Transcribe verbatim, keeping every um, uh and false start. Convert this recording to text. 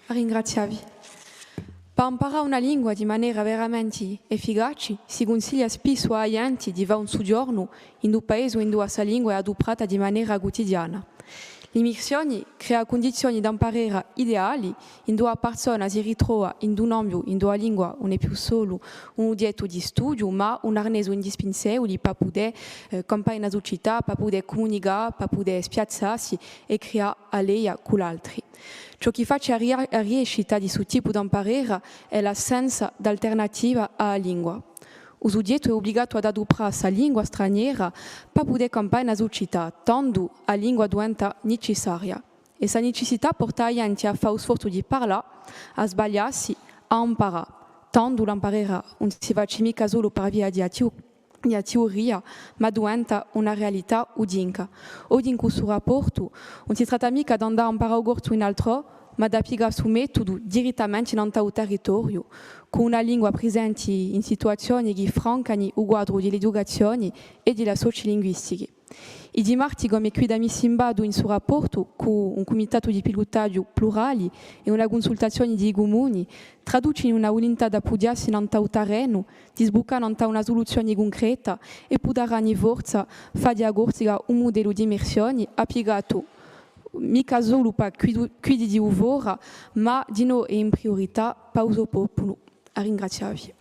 À ringrazià vi. Pà amparà una lingua di manera veramenti efficaci, si cunsiglia spissu à a ghjenti di fà un sughjornu in u paese induva sta lingua hè aduprata di manera cutidiana. L'immersioni crea cundizioni d'amparera ideali, induva a parsona si ritrova in un ambiu induva a lingua ùn hè più solu un ughjettu di studiu, ma un arnesu indispinsevuli pà pudè, eh, campà in a sucità, pà pudè cumunicà, pà pudè spiazzassi è crià a leia cù l'altri. Ciò chì face a ria-, a riescita di stu tipu d'amparera hè l'assenza d'alternativa à a lingua. U sughjettu hè ubligatu ad aduprà sta lingua straniera pà pudè campà in a sucità, tandu a lingua duventa nicissaria. È sta nicissità porta a ghjenti à fà u sforzu di parlà, à sbagliassi, à amparà. Tandu l'amparera ùn si face micca solu par via di a tiu-, di a tiuria, ma duventa una realità udinca. Oghje in stu rapportu ùn si tratta micca d'andà à amparà u corsu in altrò, ma d'appiccà stu metudu dirittamenti nant'à u territoriu, cù una lingua prisenti in situazioni chì francani u quadru di l'educazioni è di la sociolinguistica. I dimarchji, cum'è quiddu missi in ballu in stu rapportu, cù un cumitatu di pilutaghju plurali è una cunsultazioni di i cumuni, traducini una vulintà d'appughjassi nant'à u tarrenu, di sbuccà nant'à una suluzioni cuncreta è pudarani forsa fà di a Corsica un mudellu d'immersioni appiccatu micca solu pà quiddu-, quiddi di u fora, ma dinò è in priurità pà u so populu. À ringrazià vi.